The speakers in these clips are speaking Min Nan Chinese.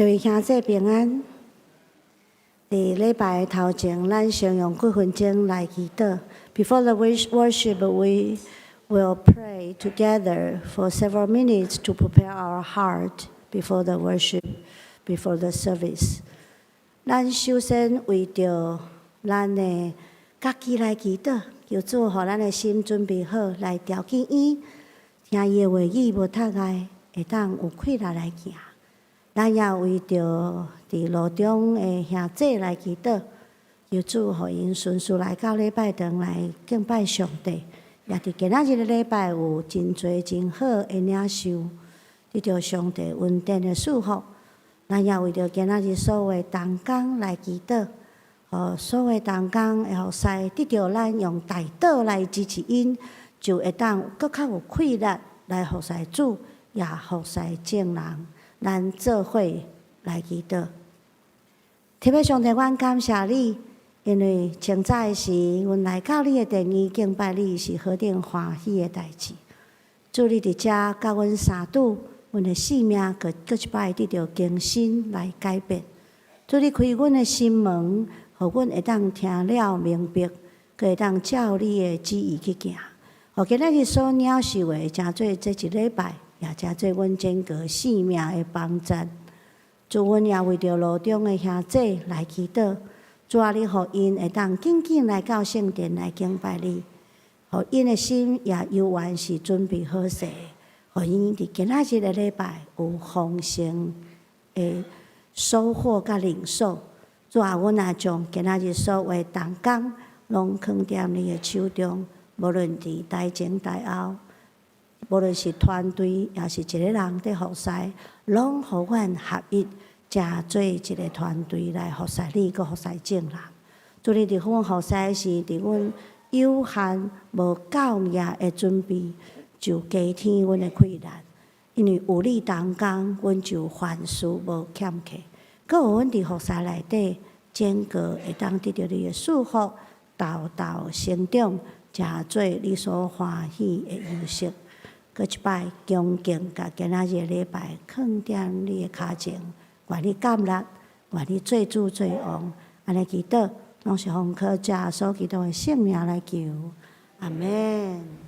各位兄姊平安。佇禮拜頭前，咱先用幾分鐘來祈禱。Before the worship, we will pray together for several minutes to prepare our heart before the worship, before the service. 咱首先為著咱的家己來祈禱，求主予咱的心準備好，來調緊耳，聽伊的話語無窒礙，會當有氣力來行。咱也為著佇路中的兄姊來祈禱，求主予𪜶順遂來到禮拜堂來敬拜上帝，也佇今仔日的禮拜有真濟真好的領受，得著上帝恩典的祝福。咱也為著今仔日所有的同工來祈禱，予所有同工的服侍得著咱用代禱來支持𪜶，就會當閣較有氣力來服侍主，也服侍眾人。咱做伙來祈禱。天父上帝，阮感謝你，因為清早的時，阮來到你的殿宇敬拜你，是何等歡喜的代誌。主，你佇遮佮阮相拄，阮的性命閣閣一擺得著更新來改變。主，你開阮的心門，予阮會當聽了明白，閣會當照你的旨意去行。予今仔日所領受的，成做這一禮拜，也成做阮整個生命的幫助。主，阮也為著路中的兄姊來祈禱。主啊，你予𪜶會當緊緊來到聖殿來敬拜你，予𪜶的心也猶原是準備好勢，予𪜶佇今仔日的禮拜有豐盛的收穫佮領受。主啊，阮也將今仔日所有的同工攏囥佇你的手中，無論佇台前台後，無論是團隊，抑是一个人佇服侍，攏予阮合一，成做一个團隊來服侍你，閣服侍眾人。主，你佇阮服侍時，佇阮有限無夠額的準備，就加添阮的氣力。因為有你同工，阮就凡事無欠缺。閣予阮佇服侍內底，整個會當得著你的祝福，沓沓成長，成做你所歡喜的樣式。閣一擺恭敬共今仔日的禮拜，囥佇你的跤前，願你接納，願你做主做王，按呢祈禱，攏是奉靠主耶穌基督的聖名來求，阿們。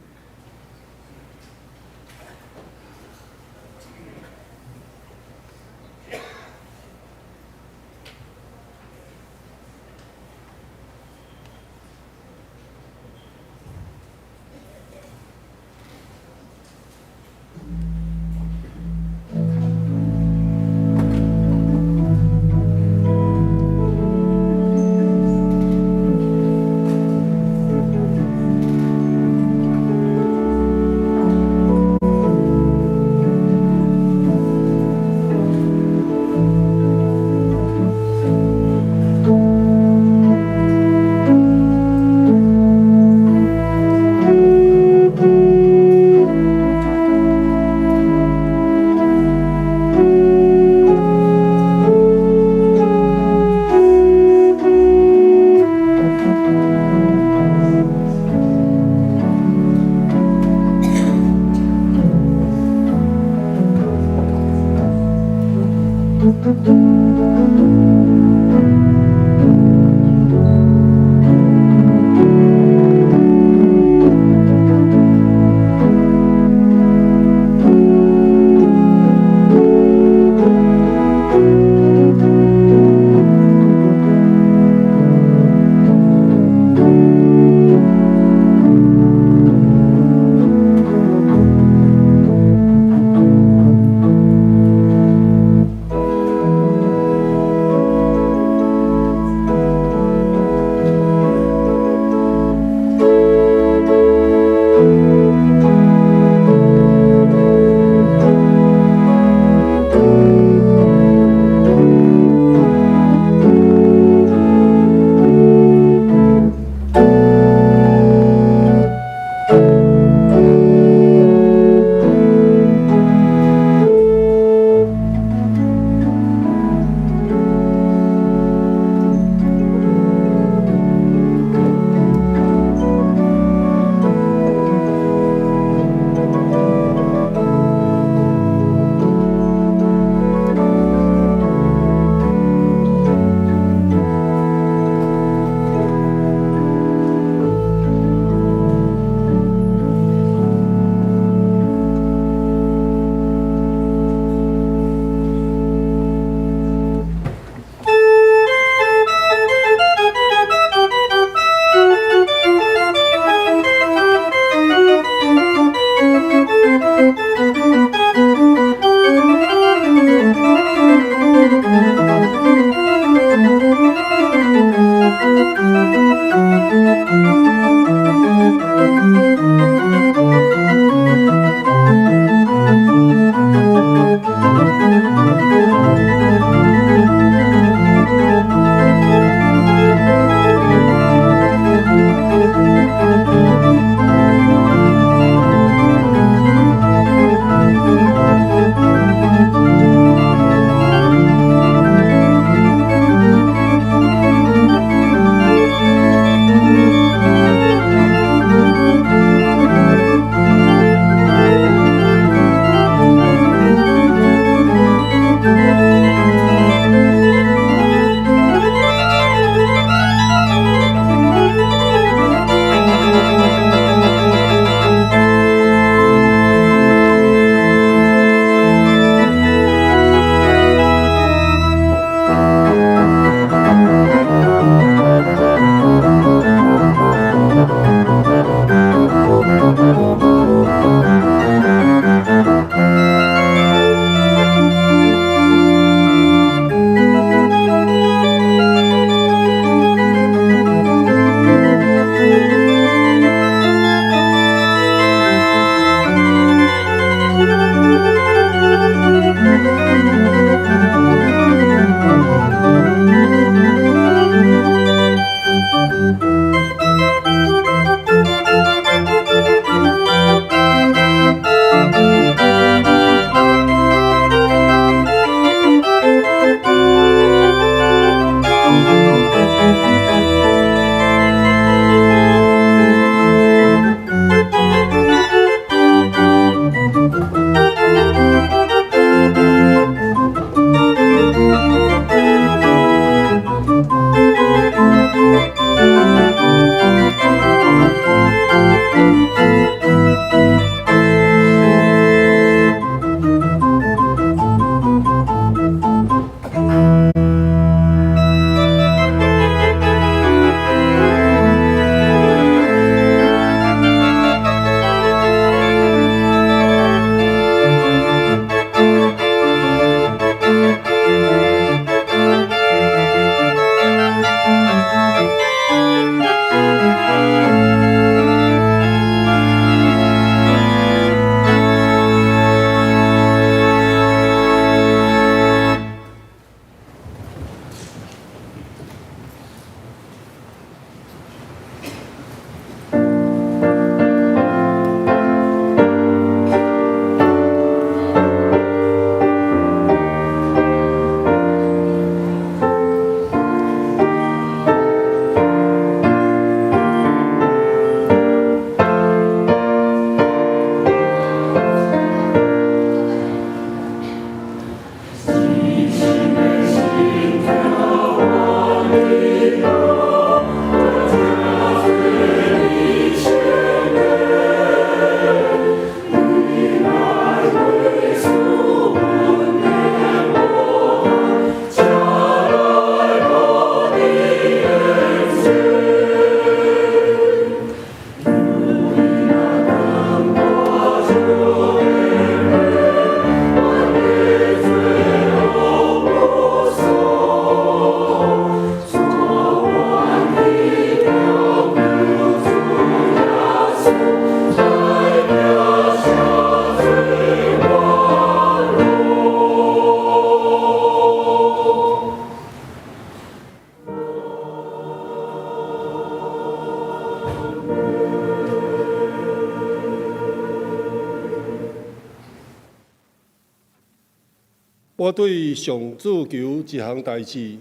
我對上主求一項代誌，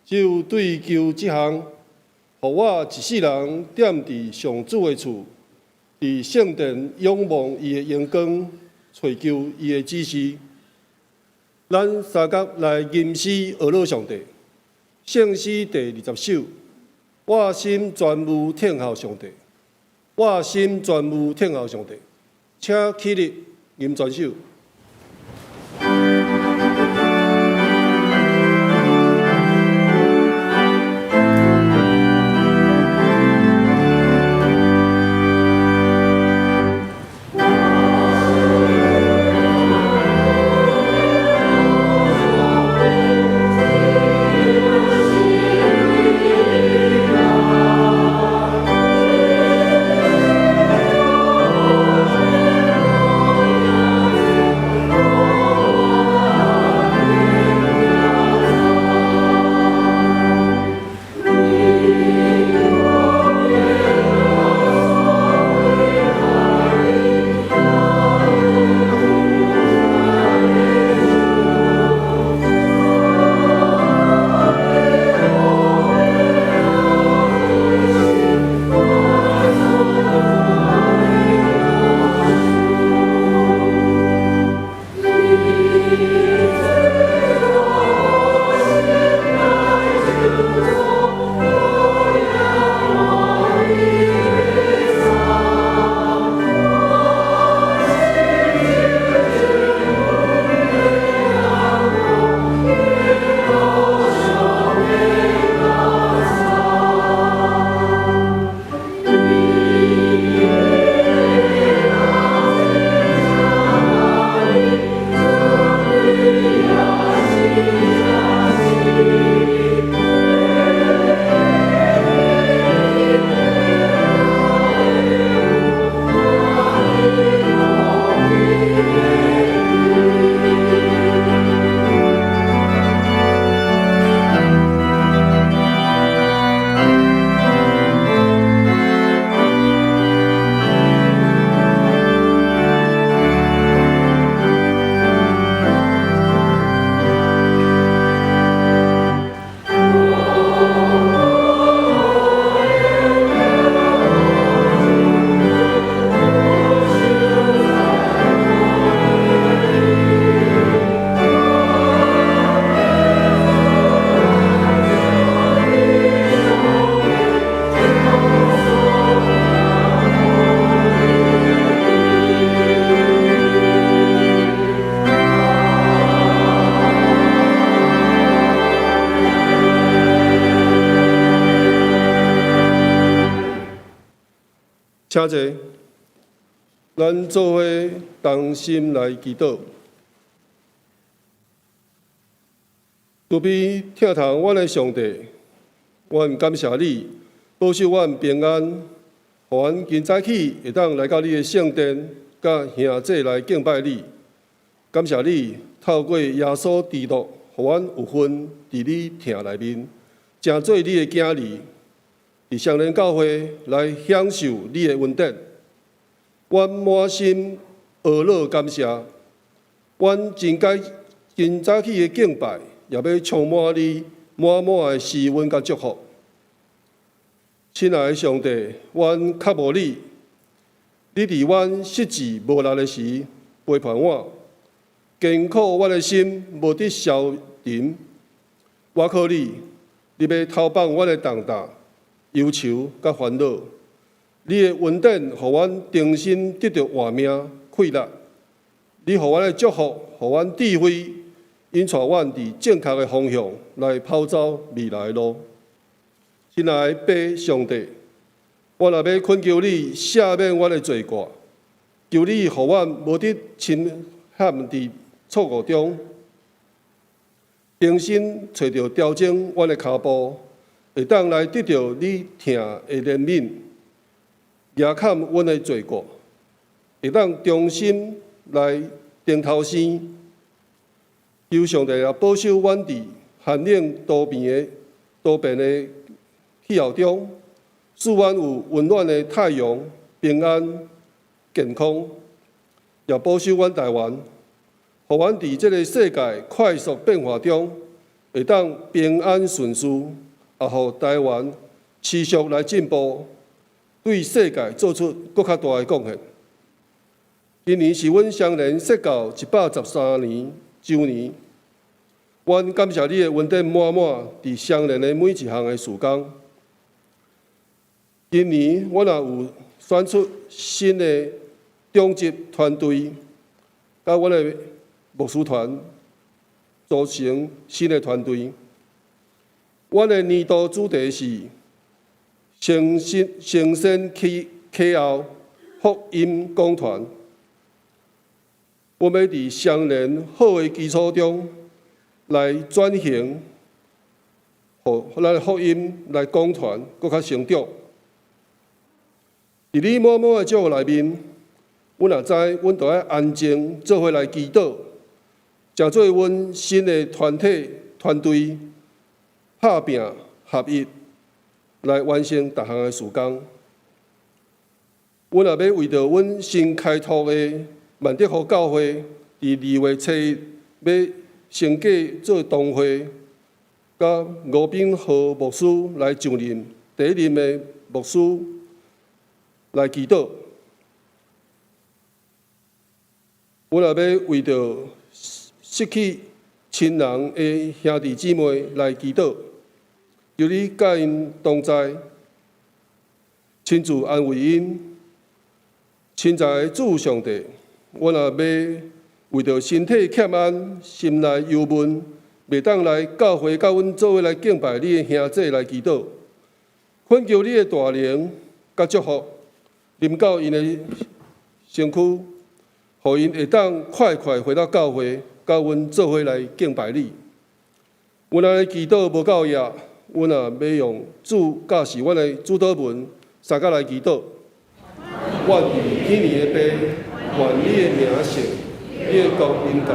只有對伊求這項，予我一世人踮佇上主的厝，佇聖殿仰望伊的榮光，揣求伊的指示。咱相佮來吟詩呵咾上帝，聖詩第20首。我心專務等候上帝，我心專務等候上帝，請起立，吟全首。請坐，咱做伙同心來祈禱。慈悲疼痛阮的上帝，阮感謝你保守阮平安，予阮今早起會當來到你的聖殿，佮兄弟來敬拜你。感謝你透過耶穌基督，予阮有份佇你疼內面，成做你的囝兒，佇雙連教會來享受你的恩典。阮滿心呵咾感謝，阮真該今早起的敬拜，也欲充滿你滿滿的施恩佮祝福。親愛的上帝，阮渴慕你，你佇阮失志無力的時陪伴我，堅固我的心，無得消沉。我靠你，你欲偷放我的重擔、憂愁佮煩惱。你的恩典，予阮重新得著活命、氣力。你予阮的祝福，予阮智慧，引帶阮佇正確的方向來跑走未來的路。親愛的父上帝，我若欲懇求你赦免阮的罪過，求你予阮無得深陷佇錯誤中，重新揣著調整阮的跤步，會當來得著你疼的憐憫，遮蓋阮的罪過，會當重新來重頭生。求上帝啊，保守阮佇寒冷多變的氣候中，賜阮有溫暖的太陽、平安、健康，也保守阮台灣，予阮佇這个世界快速變化中，會當平安順遂，也予台灣持續來進步，對世界做出閣較大的貢獻。今年是阮雙連設教113週年，阮感謝你的恩典滿滿，佇雙連的每一項的事工。今年阮也有選出新的長執團隊，佮阮的牧師團組成新的團隊。阮的年度主題是承先承先啟啟後福音講傳。阮欲佇雙連好的基礎中來轉型，予咱的福音來講傳，閣較成長。佇你滿滿的祝福內面，阮也知，阮著愛安靜做伙來祈禱，成做阮新的團體團隊拍拚合一，來完成逐項的事工。阮也欲為著阮新開拓的萬德福教會，佇2月7日欲升格做堂會，佮吳炳豪牧師來上任第一任的牧師來祈禱。阮也欲為著失去親人的兄弟姊妹來祈禱，求你佮𪜶同在，親自安慰𪜶。親愛的主上帝，阮也欲為著身體欠安、心內憂悶，袂當來教會佮阮做伙來敬拜你的兄弟來祈禱，懇求你的大能佮祝福，臨到𪜶的身軀，予𪜶會當快快回到教會，佮阮做伙來敬拜你。阮按呢祈禱無夠額，阮也欲用主教示阮的主禱文，相佮來祈禱。願天父的爸，願你的名聖，你的國臨到，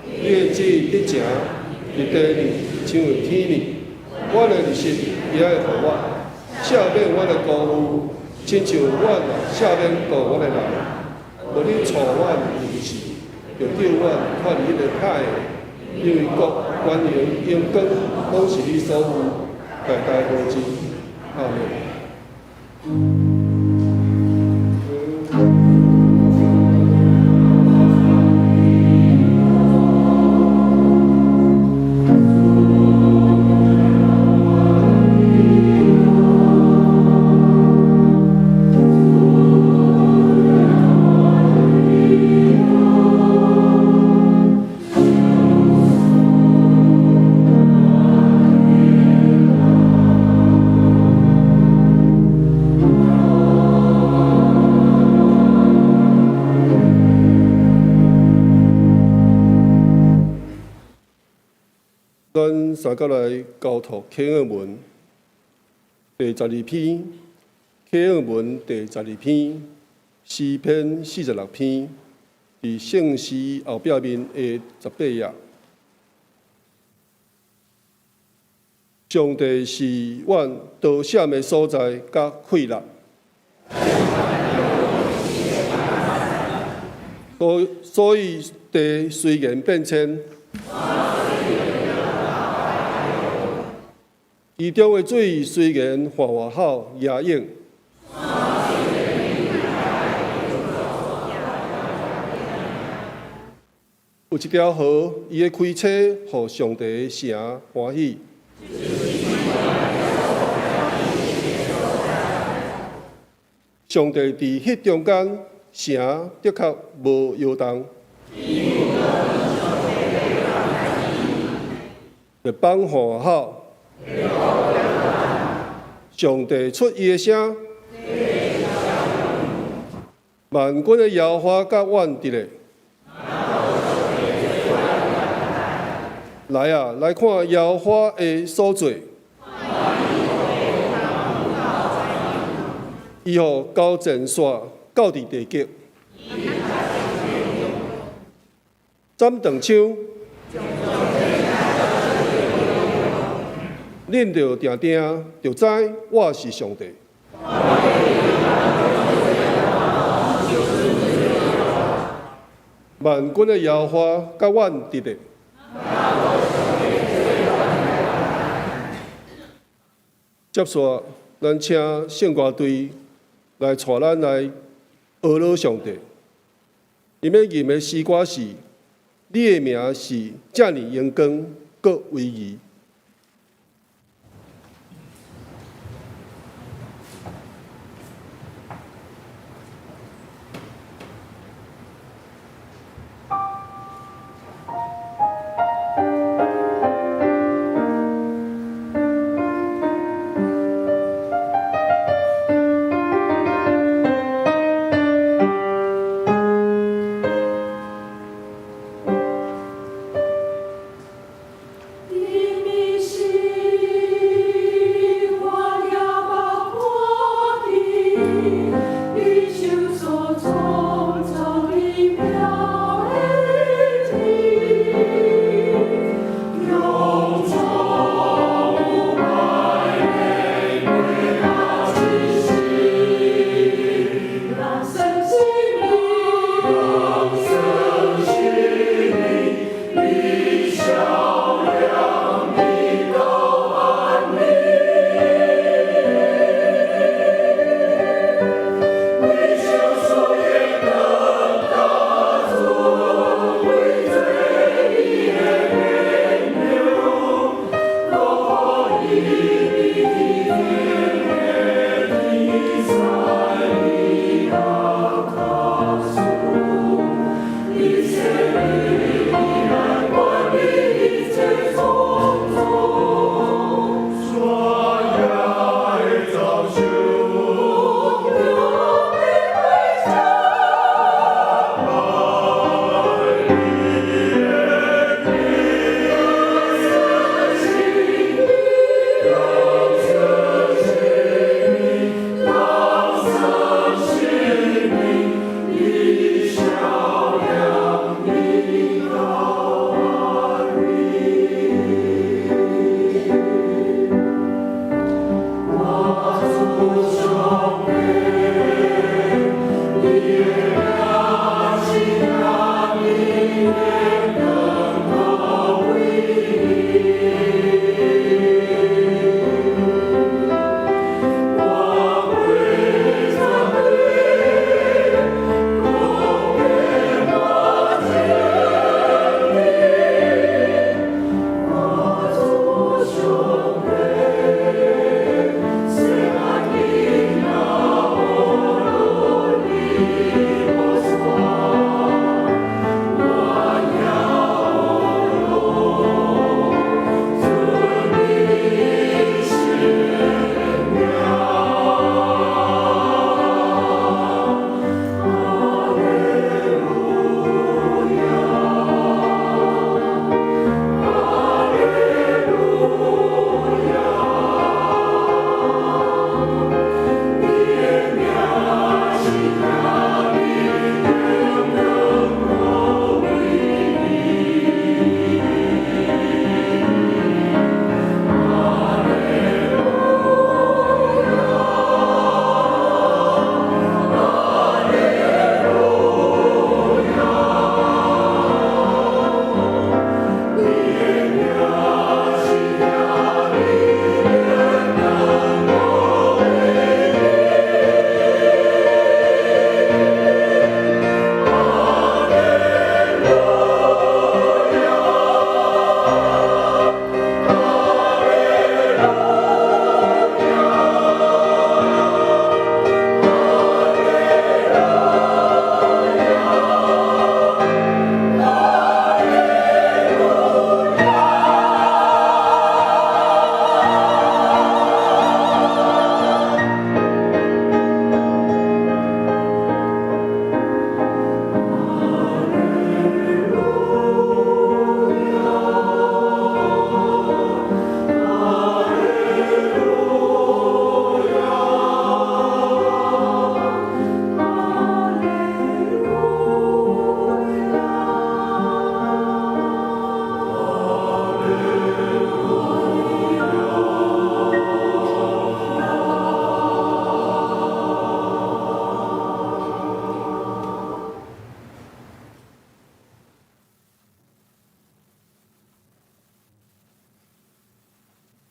你的旨意得成，佇地面親像天面。阮的日食今仔日予阮，赦免阮的辜負，親像阮也赦免辜阮的人。無你帶阮入試，著救阮脫離彼个歹的，因為國、權榮、榮光，攏是你所有，代代無盡。阿們。咱三角來交託啟應文第十二篇，啟應文第十二篇，詩篇46篇，佇聖詩後壁面的18頁。上帝是阮逃閃的所在，佮氣力。所以地雖然變遷，其中的水雖然泛外口壓湧，有一條河，伊的開車，予上帝的城歡喜。上帝佇彼中間，城的確無搖動。列邦喊吼，上帝出伊的聲，萬軍的耶和華佮阮佇咧。來啊，來看耶和華的所做。伊予交戰線到佇地極，斬斷槍，恁著定定著知我是上帝。萬軍的耶和華佮阮佇咧。接續，咱請聖歌隊來帶咱來呵咾上帝。𪜶欲吟的詩歌是：你的名是遮爾榮光，閣威儀。你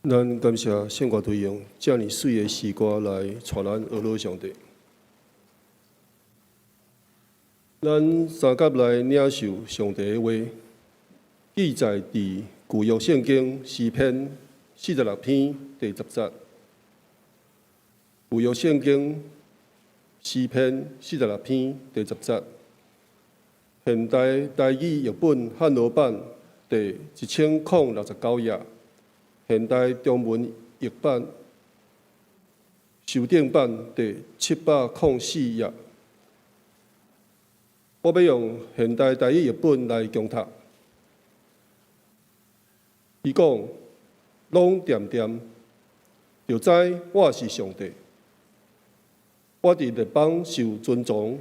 咱感謝聖歌隊用遮爾媠的詩歌來帶咱學老上帝。咱三甲來領受上帝的話，記載佇舊約聖經詩篇46篇第十節。舊約聖經詩篇四十六篇第十節，現代台語譯本漢和版第1069頁，現代中文譯版修訂版第704頁。我欲用現代台語譯本來恭讀。伊講：攏恬恬，就知我是上帝。我佇列邦受尊崇，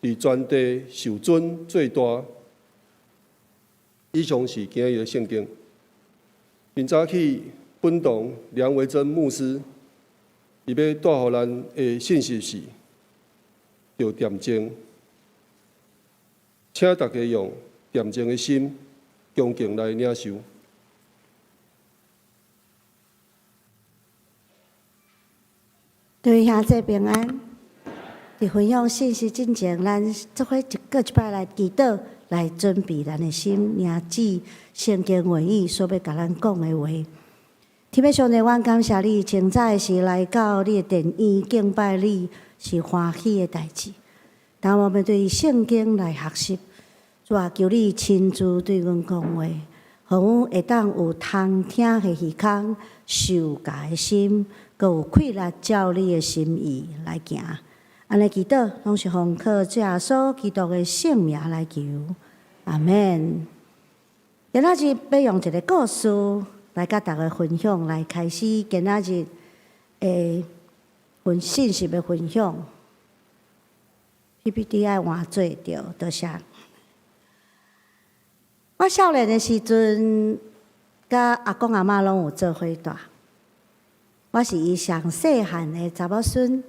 佇全地受尊做大。以上是今日的聖經。今早起，本堂梁維珍牧師，伊欲帶予咱的信息是：著恬靜，請大家用恬靜的心，恭敬來領受。各位兄弟平安。佇分享信息進前，咱做伙一閣一擺來祈禱，來準備咱的心，領主聖經話語所欲共咱講的話。天父上帝，阮感謝你，清早的時來到你的殿院敬拜你，是歡喜的代誌。當我們對聖經來學習，主啊，求你親自對阮講話，予阮會當有通聽的耳孔，受教的心，閣有氣力照你的心意來行。按呢祈禱，攏是奉靠主耶穌基督的聖名來求，阿們。今仔日欲用一个故事來佮大家分享，來開始今仔日的分信息的分享。PPT 愛換做對，多謝。我少年的時陣，佮阿公阿嬤攏有做伙蹛。我是伊上細漢的查某孫，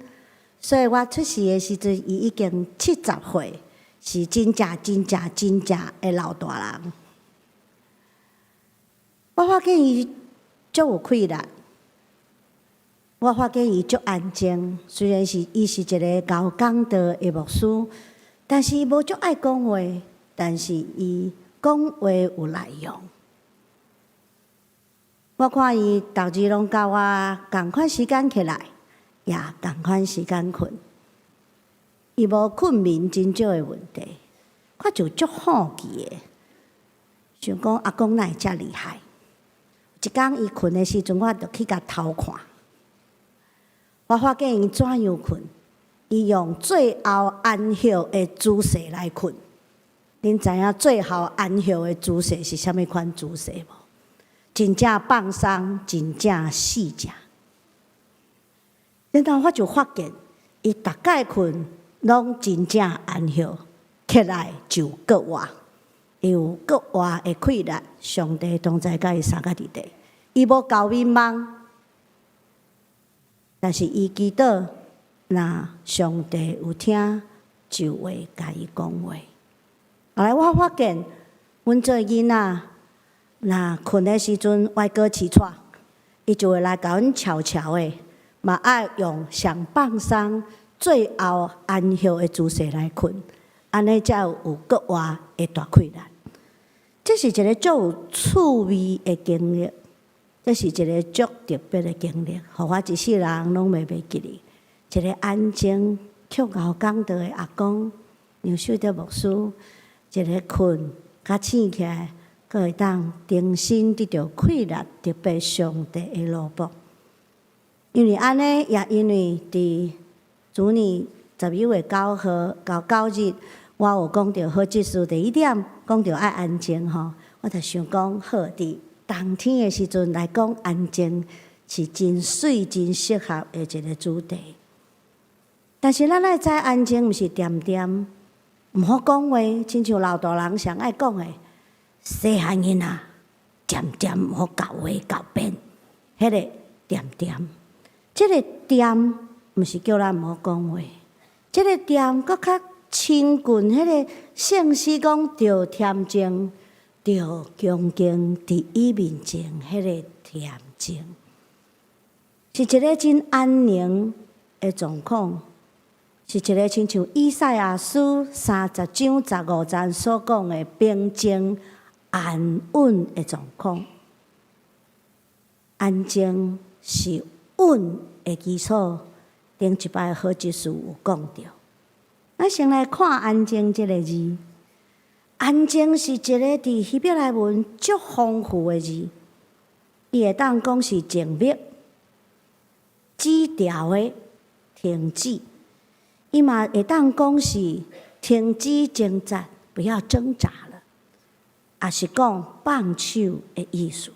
所以我出世的時陣，伊已經70歲，是真正真正真正的老大人。我發現伊足有氣力，我發現伊足安靜。雖然是伊是一个𠢕講道的牧師，但是伊無足愛講話，但是伊講話有內容。我看伊逐日攏佮我仝款時間起來，也仝款時間睏。伊無睏眠真少的問題，我就足好奇的，想講阿公哪會遮厲害？一工伊睏的時陣，我就去共偷看。我發現伊怎樣睏，伊用最後安歇的姿勢來睏。恁知影最後安歇的姿勢是啥物款姿勢無？真正放鬆，真正死正。然後我就發現，伊逐擺睏攏真正安歇，起來就閣活，伊有閣活的氣力。上帝同在佮伊相佮佇底，伊無厚眠夢，但是伊祈禱，若上帝有聽，就會共伊講話。後來我發現，阮做囡仔，若睏的時陣歪哥起床，伊就會來共阮悄悄的，嘛愛用上放鬆、最後安歇的姿勢來睏，按呢才有閣活的大氣力。這是一个足有趣味的經歷，這是一个足特別的經歷，予我一世人攏袂記得。一个安靜、卻𠢕講道的阿公，楊秀德牧師，一个睏，較醒起來，閣會當重新得著氣力，特別上帝的奴僕。因為按呢，也因為佇主年11月9號到9日，我有講著好職事第一點，講著愛安靜吼，我就想講好，佇冬天的時陣來講安靜是真媠、真適合的一个主題。但是咱愛知安靜，毋是恬恬，毋好講話，親像老大人上愛講的，細漢囡仔恬恬毋好𠢕話𠢕變，彼个恬恬，這个恬毋是叫咱毋好講話，這个恬閣較親近彼个聖詩講著恬靜，著恭敬佇伊面前彼个恬。恬靜，是一个真安寧的狀況，是一个親像以賽亞書30章15節所講的平靜安穩的狀況。安靜是穩的基礎，頂一擺好執事有講著。咱先來看安靜這个字。安靜是一个佇希伯來文足豐富的字，伊會當講是靜默、止調的停止，伊嘛會當講是停止掙扎，不要掙扎了，抑是講放手的意思。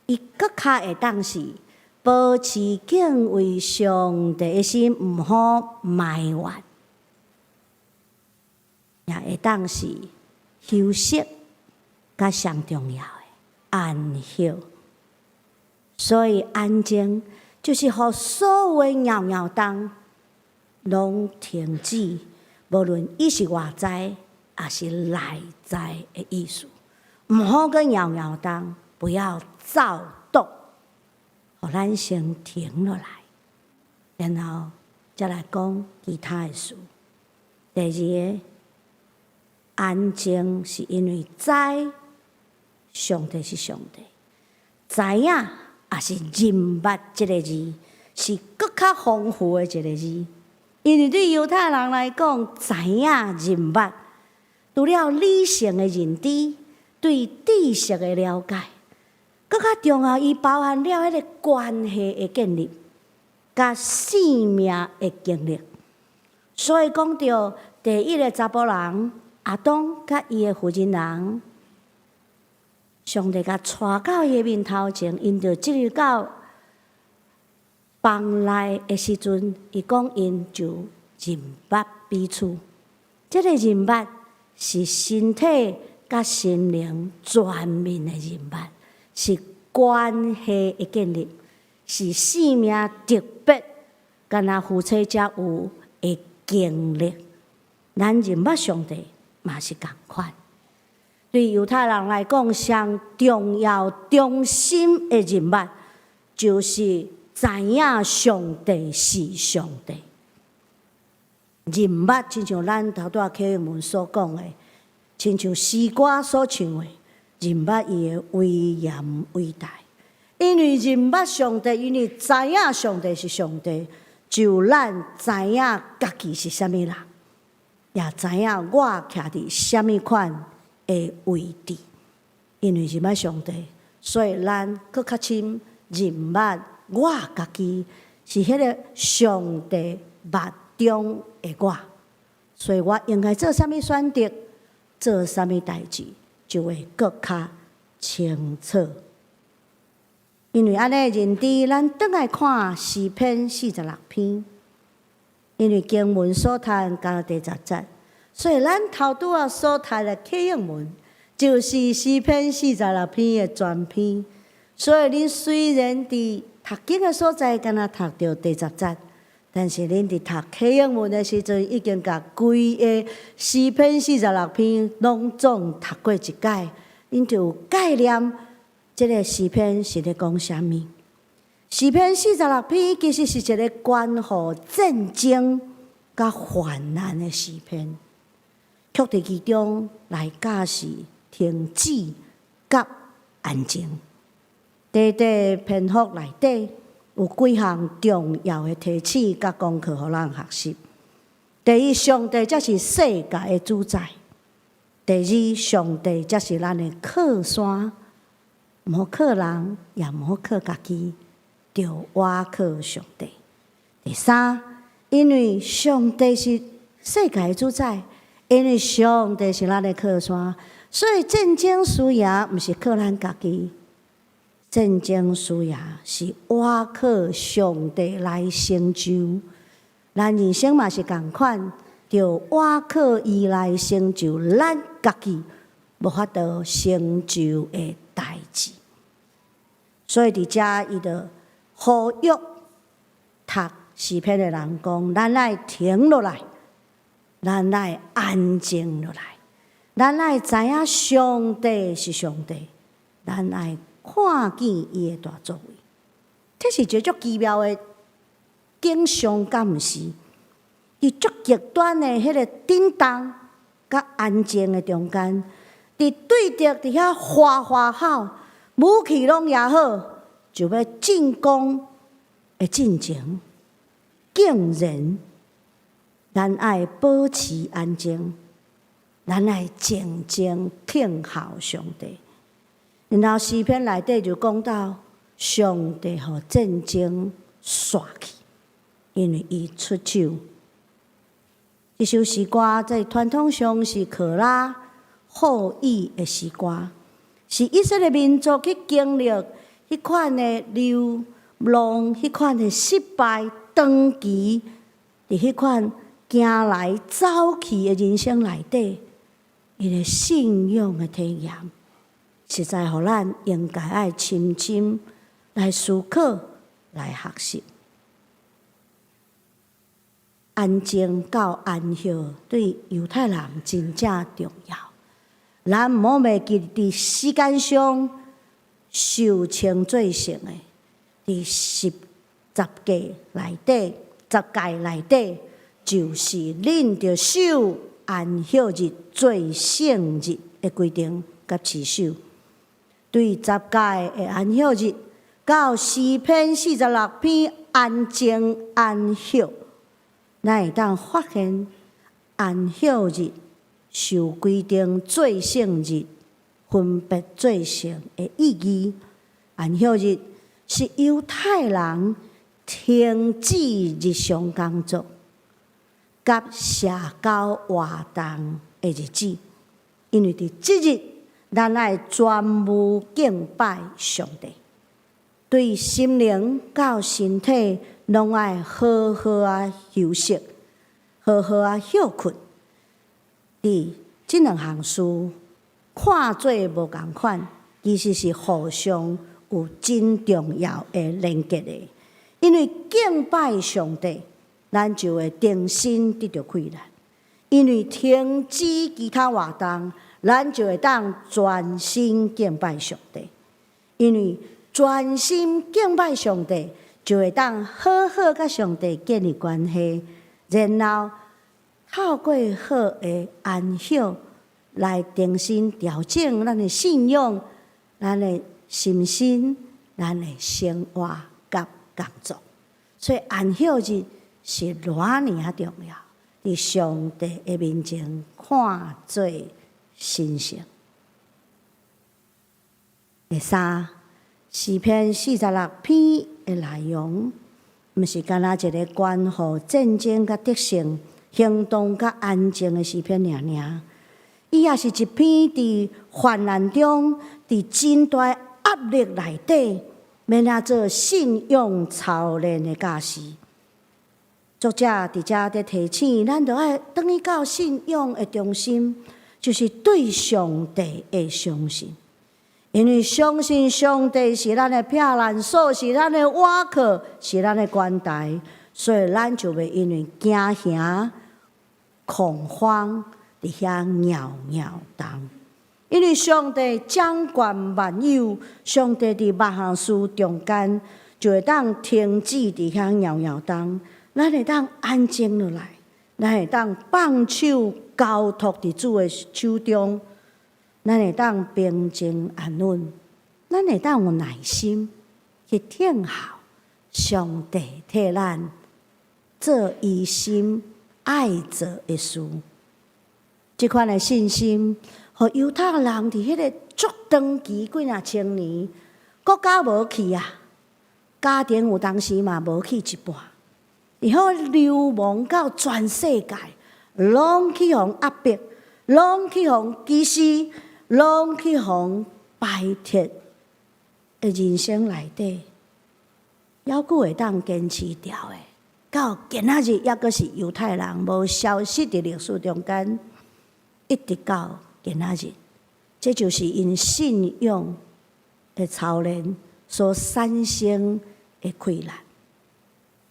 伊閣較會當是保持敬畏上帝的心，毋好埋怨，也會當是休息，佮上重要的安息。所以安靜就是予所有的搖搖動攏停止，無論伊是外在抑是內在的意思，毋好閣搖搖動，不要躁動，予咱先停落來，然後才來講其他的事。第二个，安靜是因為知上帝是上帝，知影抑是認捌這个字，是閣較豐富的一个字。因為對猶太人來講，知影認捌，除了理性的認知，對知識的了解，閣較重要，伊包含了彼个關係的建立，佮生命的經歷。所以講著第一个查埔人亞當佮伊的婦人人，上帝共帶到伊的面頭前，𪜶就進入到房內的時陣，伊講𪜶就認捌彼此。這个認捌是身體佮心靈全面的認捌，是關係的建立，是生命特別，敢若夫妻才有的經歷。咱認捌上帝嘛是仝款。對猶太人來講，上重要、中心的認捌，就是知影上帝是上帝。認捌，親像咱頭拄仔啟英文所講的，親像詩歌所唱的，認捌伊的威嚴偉大。因為認捌上帝，因為知影上帝是上帝，就咱知影家己是啥物人，也知影我徛佇啥物款的位置。因為認捌上帝，所以咱閣較深認捌我家己是彼个上帝目中的我，所以我應該做啥物選擇，做啥物代誌，就會閣較清楚。因為按呢認知，咱轉來看詩篇四十六篇，因為經文所讀到第10節，所以咱頭拄仔所讀的啟應文，就是詩篇四十六篇的全篇。所以恁雖然佇讀經的所在，敢若讀著第十節，但是恁佇讀啟應文的時陣，已經共規个詩篇四十六篇攏總讀過一擺，恁就有概念。這个詩篇是咧講啥物？詩篇四十六篇其實是一个關乎戰爭佮患難的詩篇，卻佇其中來教示停止佮安靜。短短篇幅內底有幾項重要的提醒佮功課，予咱學習。第一，上帝才是世界的主宰；第二，上帝才是咱的靠山。毋好靠人，也毋好靠家己，著倚靠上帝。第三，因為上帝是世界的主宰，因為上帝是咱的靠山，所以戰爭輸贏毋是靠咱家己，戰爭輸贏是倚靠上帝來成就。咱人生嘛是仝款，著倚靠伊來成就咱家己無法度成就的代誌。所以佇遮伊就呼籲讀詩篇的人講：咱愛停落來，咱愛安靜落來，咱愛知影上帝是上帝，咱愛看見伊的大作為。這是一個足奇妙的景象，敢毋是？佇足極端的彼个震動佮安靜的中間，佇對敵佇遐嘩嘩吼，武器攏掖好，就欲進攻的進前，竟然咱愛保持安靜，咱愛靜靜聽候上帝。然後詩篇內底就講到，上帝予戰爭煞去，因為伊出手。這首詩歌在傳統上是可拉後裔的詩歌，是以色列民族去經歷彼款的流浪、彼款的失敗、長期佇彼款行來走去的人生內底，伊的信仰的體驗，實在予咱應該愛深深來思考、來學習。安靜到安息對猶太人真正重要。咱毋好袂記佇時間上受稱做聖的，佇十誡內底，十誡內底，就是恁著守安息日做聖日的規定佮持守。對十誡的安息日，到詩篇46篇安靜安息，咱會當發現安息日受規定做聖日，分別做聖的意義。安息日是猶太人停止日常工作、佮社交活動的日子，因為佇這日，咱愛專務敬拜上帝，對心靈到身體攏愛好好仔休息，好好仔歇睏。佇這兩項事看做無仝款，其實是互相有真重要的連結的。因為敬拜上帝，咱就會重新得著氣力；因為停止其他活動，咱就會當專心敬拜上帝。因為專心敬拜上帝，就會當好好佮上帝建立關係，然後透過好的安息來重新調整咱的信仰、咱的心身、咱的生活佮工作。所以安息日是偌爾仔重要，佇上帝的面前看做神聖。第三，詩篇四十六篇的內容，毋是干焦一个關乎戰爭佮得勝、行動佮安靜的詩篇爾爾。伊也是一篇佇患難中，佇真大壓力內底，欲按怎做信仰操練的教示。作者佇遮佇提醒咱，著愛轉去到信仰的中心，就是對上帝的相信。因為相信上帝是咱的避難所，是咱的倚靠，是咱的關台，所以咱就袂因為驚嚇、恐慌，佇遐搖搖動。因為上帝掌權萬有，上帝佇萬項事中間，就會當停止佇遐搖搖動，咱會當安靜落來，咱會當放手交託佇主的手中。咱會當平靜安穩，咱會當有耐心去等候上帝替咱做伊心愛做的事。這款的信心，予猶太人佇彼个足長期幾若千年，國家無去啊，家庭有當時嘛無去一半，然後流亡到全世界，攏去予壓迫，攏去予歧視，攏去予排斥的人生內底，猶閣會當堅持牢的，到今仔日猶閣是猶太人無消失佇歷史中間，一直到今仔日，這就是𪜶信仰的操練所產生的氣力。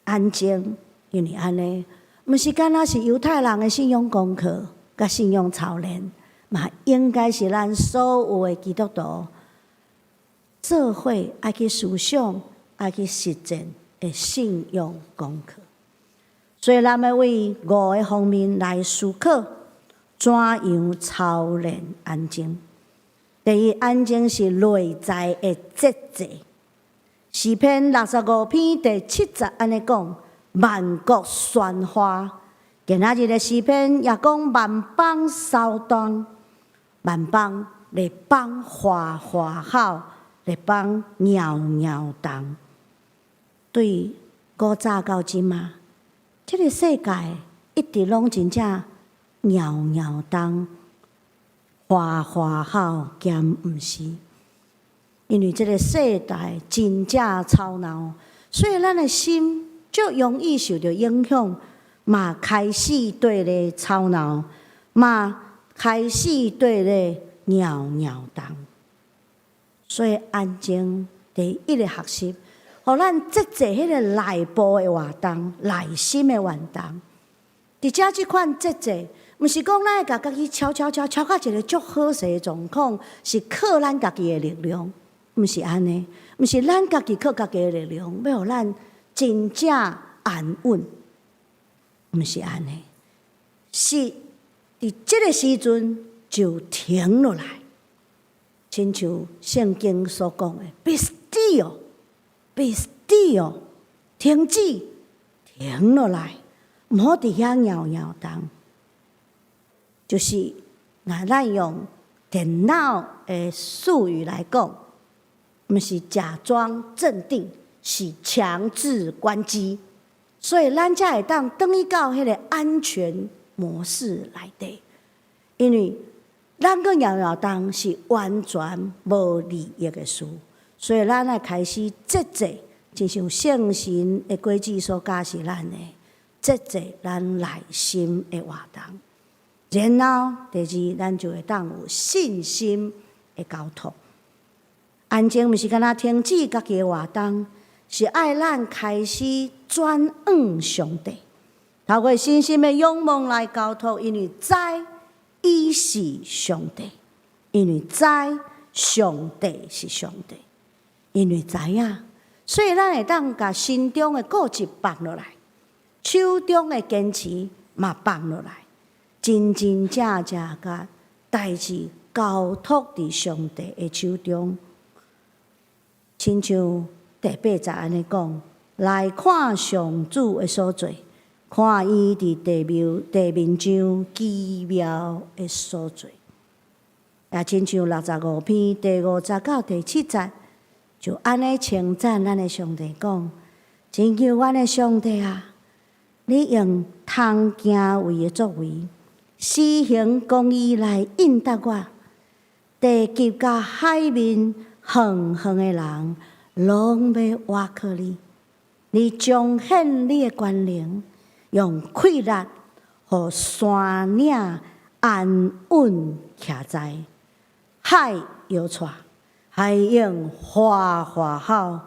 安靜，因為按呢，毋是干焦是猶太人的信仰功課佮信仰操練，嘛應該是咱所有的基督徒，做伙愛去思想、愛去實踐的信仰功課。所以，咱欲為五个方面來思考，怎樣操練安靜。第一，安靜是內在的節制。詩篇65篇第7節按呢講：萬國喧譁。今仔日的詩篇也講萬邦騷動，萬邦列邦嘩嘩吼，列邦搖搖動。對古早到這馬，這个世界一直攏真正搖搖動，嘩嘩吼，兼毋是？因為這个世代真正吵鬧，所以咱的心足容易受著影響，嘛開始綴咧吵鬧，嘛開始綴咧搖搖動。所以安靜第一个學習，予咱節制彼个內部的活動、內心的活動。佇遮這款節制，毋是講咱會共家己敲敲敲敲到一个足好勢的狀況，是靠咱家己的力量，毋是按呢，毋是咱家己靠家己的力量，欲予咱真正安穩，毋是按呢，是佇這个時陣就停落來，親像聖經所講的，be still，be still，停止，停落來，毋好佇遐搖搖動。就是若咱用電腦的術語來講，毋是假裝鎮定，是強制關機。所以咱才會當轉去到彼个安全模式內底，因為咱閣搖搖動是完全無利益的事，所以咱愛開始節制，親像聖神的果子所教示咱的，節制咱內心的活動。然後第二，咱就會當有信心的交託。安靜毋是干焦停止家己的活動，是愛咱開始轉向上帝，透過信心的仰望來交託，因為知伊是上帝，因為知上帝是上帝，因為知影，所以咱會當共心中的固執放落來，手中的堅持嘛放落來，真真正正共代誌交託佇上帝的手中。親像第八節按呢講，來看上主的所做，看伊佇地面上奇妙的所做。也親像65篇第5節到第7節，就按呢稱讚咱的上帝講：拯救阮的上帝啊，你用通敬畏的作為，施行公義來應答我。地極佮海面遠遠的人，攏欲倚靠你。你彰顯你的權能，用氣力予山嶺安穩徛在。海搖掣，海湧嘩嘩吼，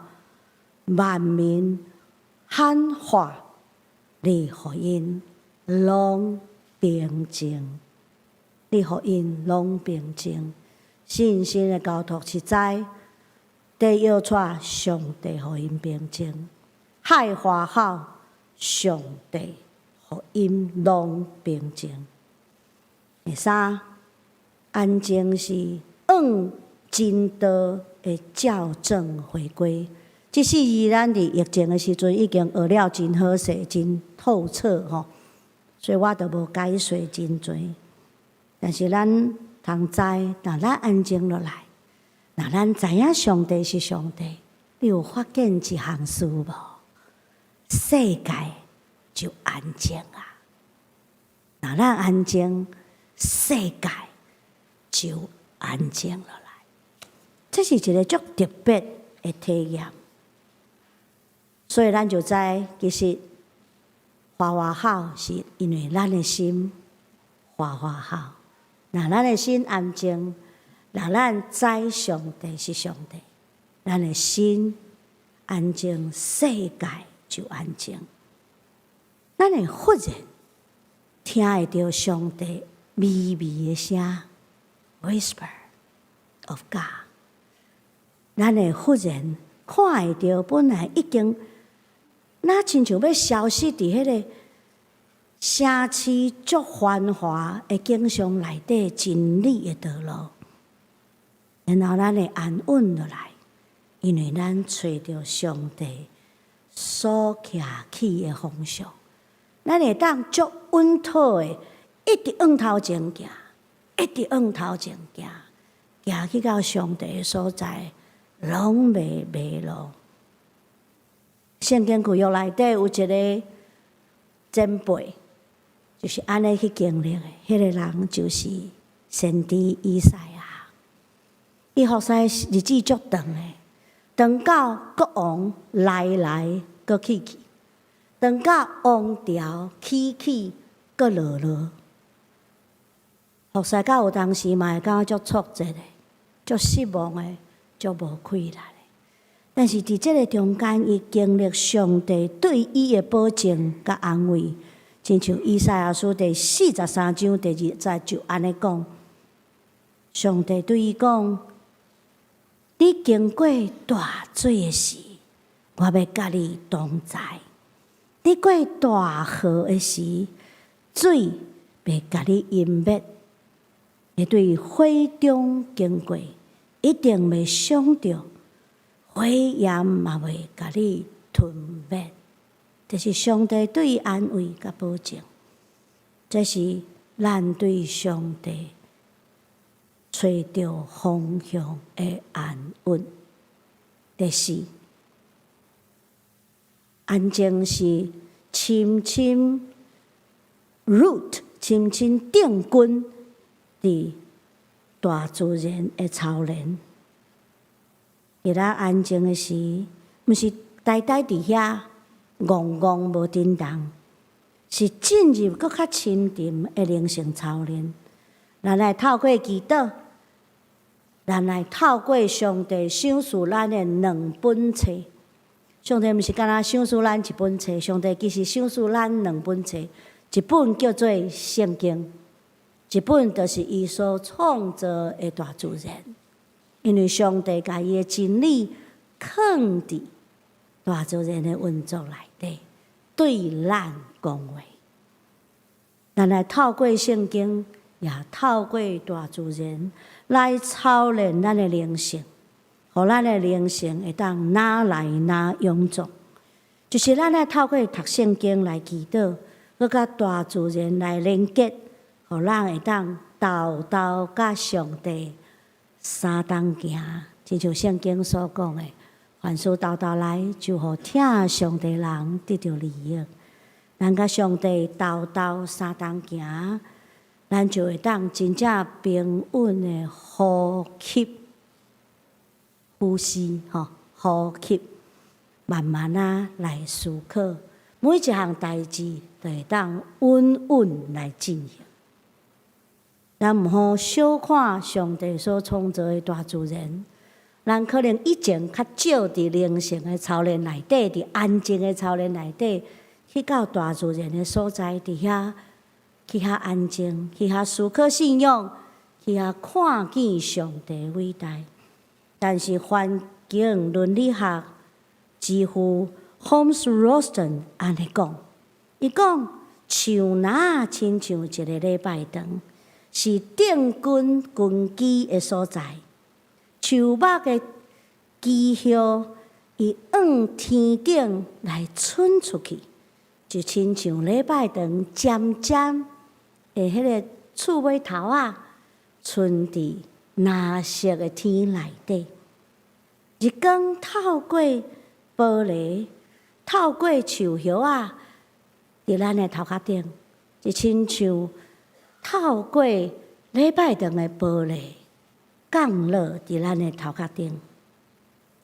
萬民喊喊，你予𪜶攏平靜，你予𪜶攏平靜。信心的交託是知，地搖掣，上帝予𪜶平靜；海嘩吼，上帝予𪜶攏平靜。第三，安靜是往真道的校正回歸。這是咱佇疫情的時陣已經學了真好勢、真透徹吼，所以我就無解說真濟。但是咱通知，若咱安靜落來，若咱知影上帝是上帝，你有發現一項事無？世界就安靜啊！若咱安靜，世界就安靜落來。這是一个足特別的體驗，所以咱就知，其實嘩嘩吼是因為咱的心嘩嘩吼。若咱的心安靜，若咱知上帝是上帝，咱的心安靜，世界就安靜。咱會忽然聽會著上帝微微的聲，whisper of God。咱會忽然看會著，本來已經若親像欲消失佇彼个城市足繁華的景象內底真理的道路，然後咱會安穩落來，因為咱揣著上帝所徛起的方向，咱會當足穩妥的，一直向頭前行，一直向頭前行，行去到上帝的所在，攏袂迷路。聖經舊約內底有一个前輩，就是按呢去經歷的，彼个人就是先知以賽亞。伊服侍日子足長的，長到國王來來閣去去，長到王朝起起閣落落。服侍到有當時嘛會感覺足挫折的，足失望的，足無氣力的。但是佇這个中間，伊經歷上帝對伊的保證佮安慰，親像以賽亞書第43章第2節就按呢講：上帝對伊講：你經過大水的時，我欲佮你同在；你過大河的時，水袂共你淹沒。你對火中經過，一定袂傷著，火焰嘛袂共你吞滅。這是上帝對伊安慰佮保證，這是咱對上帝揣著方向的安穩。第四，安靜是深深 root，深深定根佇大自然的操練。佇咱安靜的時，毋是呆呆佇遐戇戇無振動，是進入閣較深沉的靈性操練。咱來透過祈禱，咱來透過上帝賞賜咱的兩本冊。上帝毋是干焦賞賜咱一本冊，上帝其實賞賜咱兩本冊，一本叫做聖經，一本就是伊所創造的大自然。因為上帝共伊的真理囥佇大自然的運作內底，對咱講話。咱來透過聖經，也透過大自然來操練咱的靈性，予咱的靈性會當愈來愈勇壯。就是咱愛透過讀聖經來祈禱，閣佮大自然來連結，予咱會當沓沓佮上帝相同行。親像聖經所講的，凡事沓沓來，就予疼上帝人得著利益。咱佮上帝沓沓相同行，咱就會當真正平穩的呼吸、呼吸，吼，呼吸，慢慢仔來思考，每一項代誌都會當穩穩來進行。咱毋好小看上帝所創造的大自然，咱可能以前較少佇靈性的操練內底，佇安靜的操練內底，去到大自然的所在，佇遐去遐安靜，去遐思考信仰，去遐看見上帝偉大。但是環境倫理學之父 Holmes Rolston 按呢講，伊講樹林親像一个禮拜堂，是定根根基的所在。樹木的枝葉，伊向天頂來伸出去，就親像禮拜堂尖尖的彼个刺尾頭仔，伸佇藍色的天內底。日光透過玻璃，透過樹葉仔，佇咱的頭殼頂，就親像透過禮拜堂的玻璃降落佇咱的頭殼頂。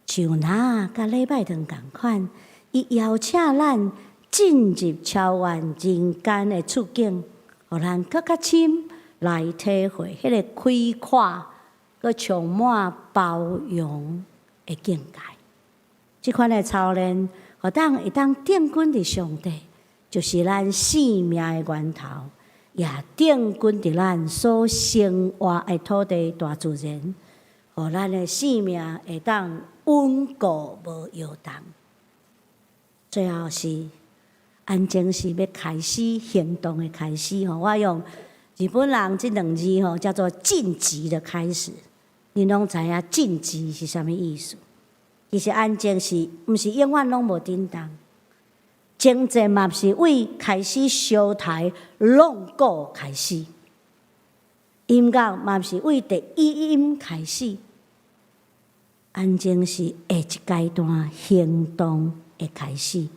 樹林佮禮拜堂仝款，伊邀請咱進入超越人間的處境，予咱閣較深來體會彼个開闊、閣充滿包容的境界。這款的操練，予咱會當定根佇上帝，就是咱生命的源頭，也定根佇咱所生活的土地大自然，予咱的生命會當穩固無搖動。最後是安靜是欲開始行動的開始吼，我用日本人這兩字吼叫做進擊的開始。恁攏知影進擊是啥物意思？其實安靜是毋是永遠攏無振動？征戰嘛是為開始相刣弄鼓開始，音樂嘛是為第一音開始。安靜是下一階段行動的開始。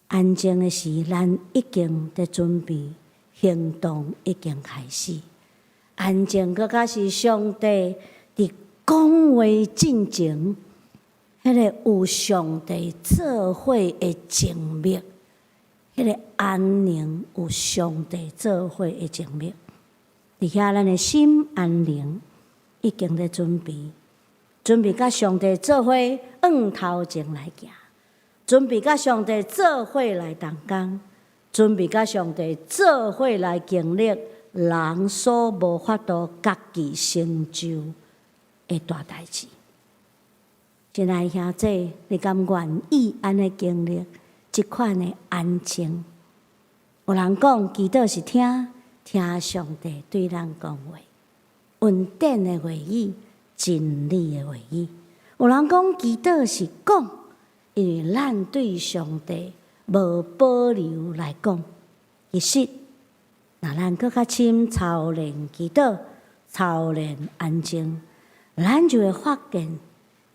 安靜的時，咱已經佇準備行動，已經開始。安靜閣較是上帝佇講話進前，彼个有上帝做伙的靜默，彼个安寧有上帝做伙的靜默。佇遐，咱的心安寧已經咧準備，準備佮上帝做伙向頭前來行，準備佮上帝做伙來同工，準備佮上帝做伙來經歷人所無法度家己成就的大代誌。親愛兄弟，你敢願意按呢經歷這款的安靜？有人講，祈禱是聽聽上帝對咱講話，恩典的話語，真理的話語。有人講，祈禱是講，因為咱對上帝無保留來講。其實，若咱閣較深操練祈禱，操練安靜，咱就會發現，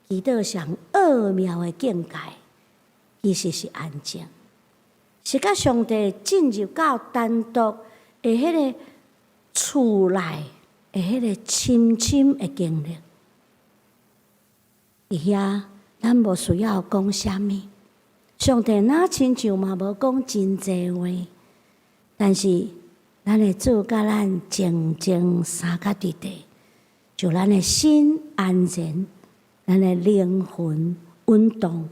祈禱上奧妙的境界，其實是安靜，是佮上帝進入到單獨的彼个厝內的彼个深深的經歷。佇遐，咱無需要講啥物，上帝若親像嘛無講真濟話，但是咱的主佮咱靜靜相佮佇佇，就咱的心安然，咱的靈魂穩當，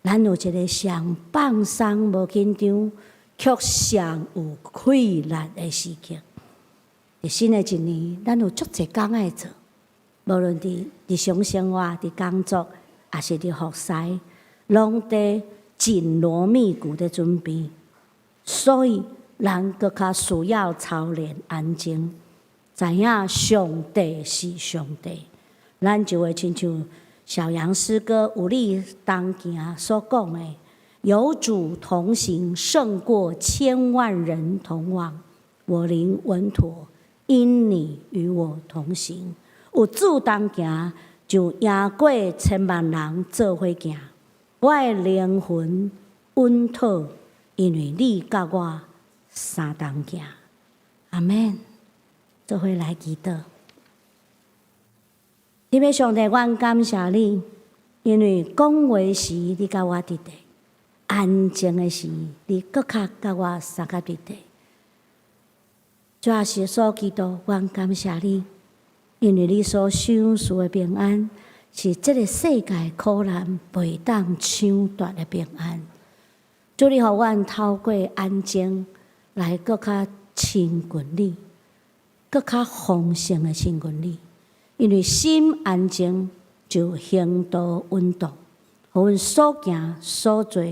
咱有一个上放鬆、無緊張，卻上有氣力的時刻。佇新的一年，咱有足濟工愛做，無論佇日常生活、佇工作，抑是佇服侍，攏佇緊鑼密鼓的準備。所以，人閣較需要操練安靜，知影上帝是上帝，咱就會親像小楊詩歌有你同行所講的，有主同行，勝過千萬人同往。我靈穩妥，因你與我同行。有主同行，就贏過千萬人做伙行。我的靈魂穩妥，因為你佮我相同行。阿們。做伙來祈禱。天父上帝，阮感謝你，因為講話時你佮我佇佇，安靜的時你閣較佮我相佮佇佇。主耶穌基督，阮感謝你，因為你所賞賜的平安，是這个世界苦難袂當搶奪的平安。主，你予阮透過安靜來閣較親近你，閣較豐盛的親近你。因為心安靜，就行道穩當，予阮所行所做，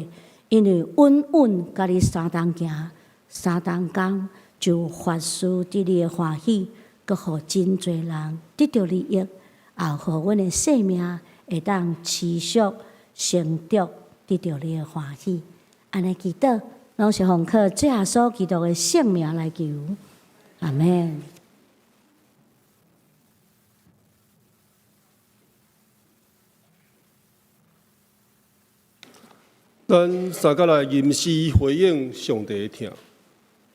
因為穩穩佮你相同行，相同工，就發自佇你的歡喜，閣予真濟人得著利益，也予阮的生命會當持續成長，得著你的歡喜。按呢祈禱，攏是奉靠主耶穌基督的聖名來求，阿們。咱三個來吟詩回應上帝的疼。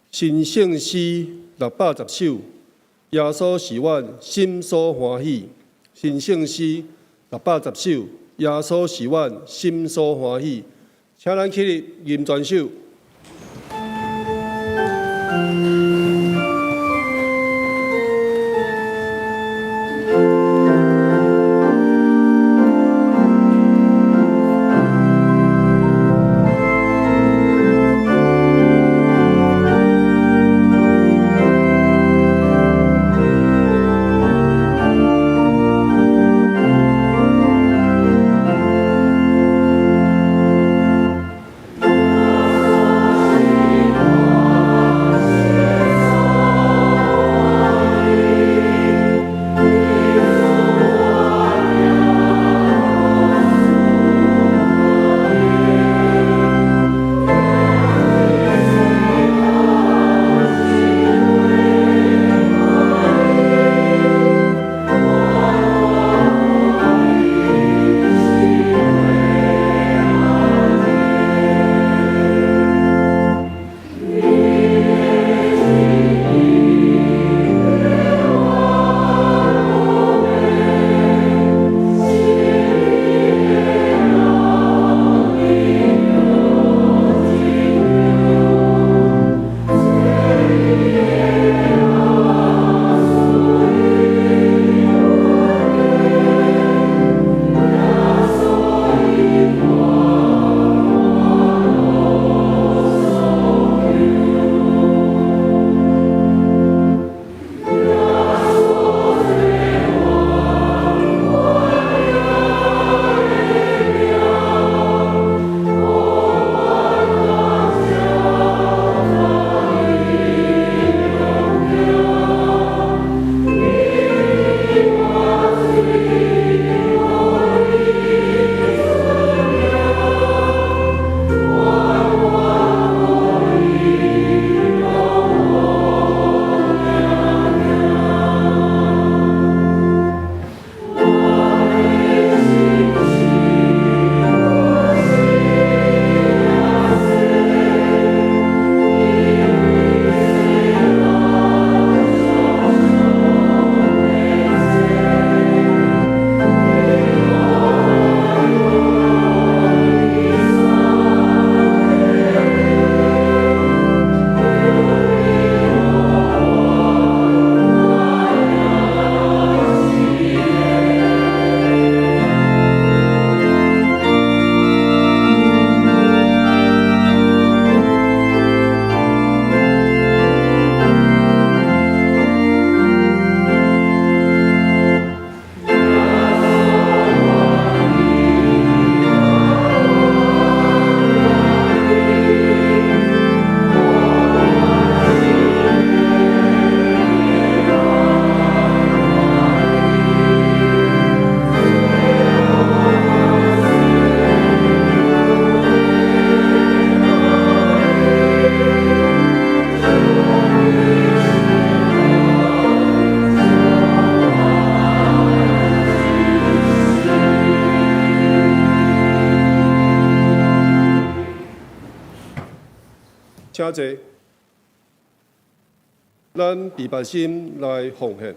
新聖詩610首，耶穌是阮心所歡喜。新聖詩610首，耶穌是阮心所歡喜。請咱起立吟全首。請坐。咱毘拔心來奉獻。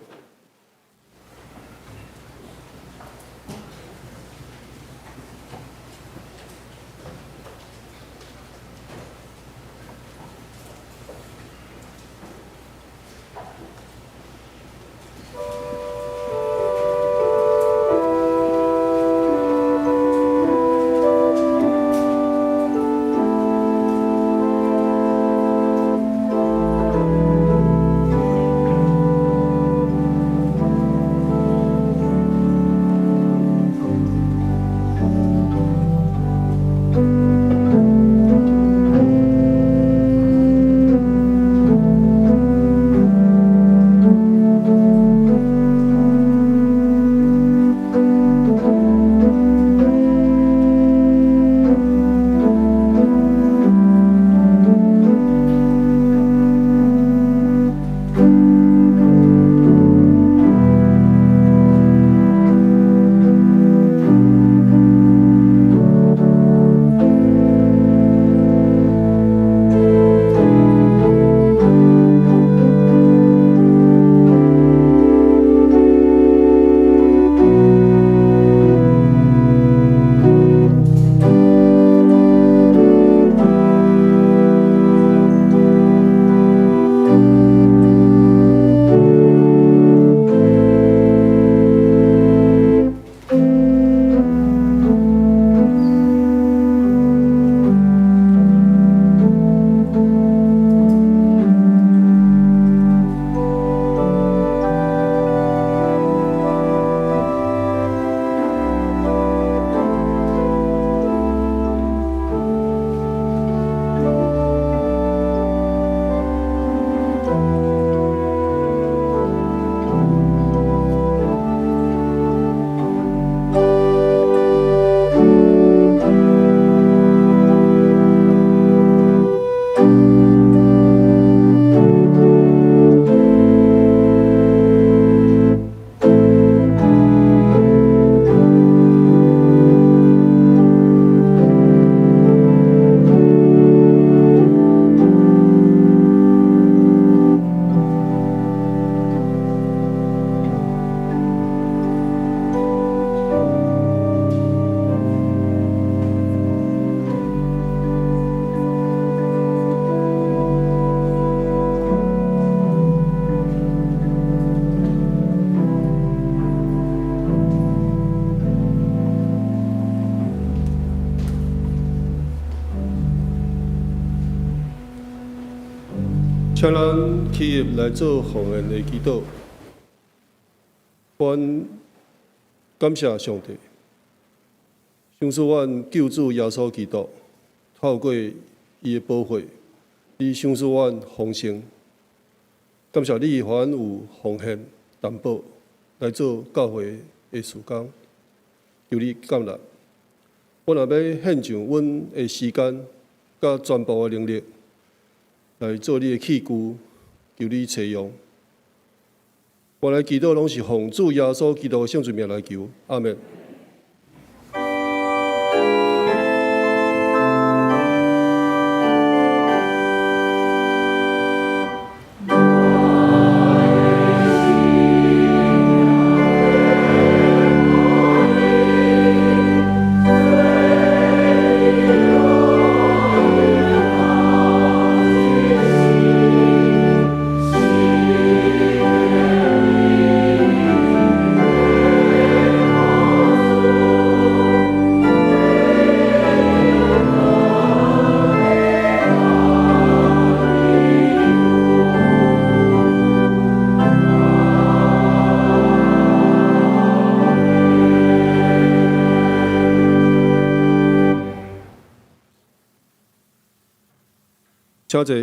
請咱起立來做奉獻的祈禱。阮感謝上帝，賞賜阮救主耶穌基督，透過伊的寶血，你賞賜阮豐盛。感謝你，予阮有奉獻擔保來做教會的事工，求你感恩。阮若欲獻上阮的時間佮全部的能力，來做你的器具，求你採用。我來祈禱，攏是奉主耶穌基督的聖名來求，阿們。請坐。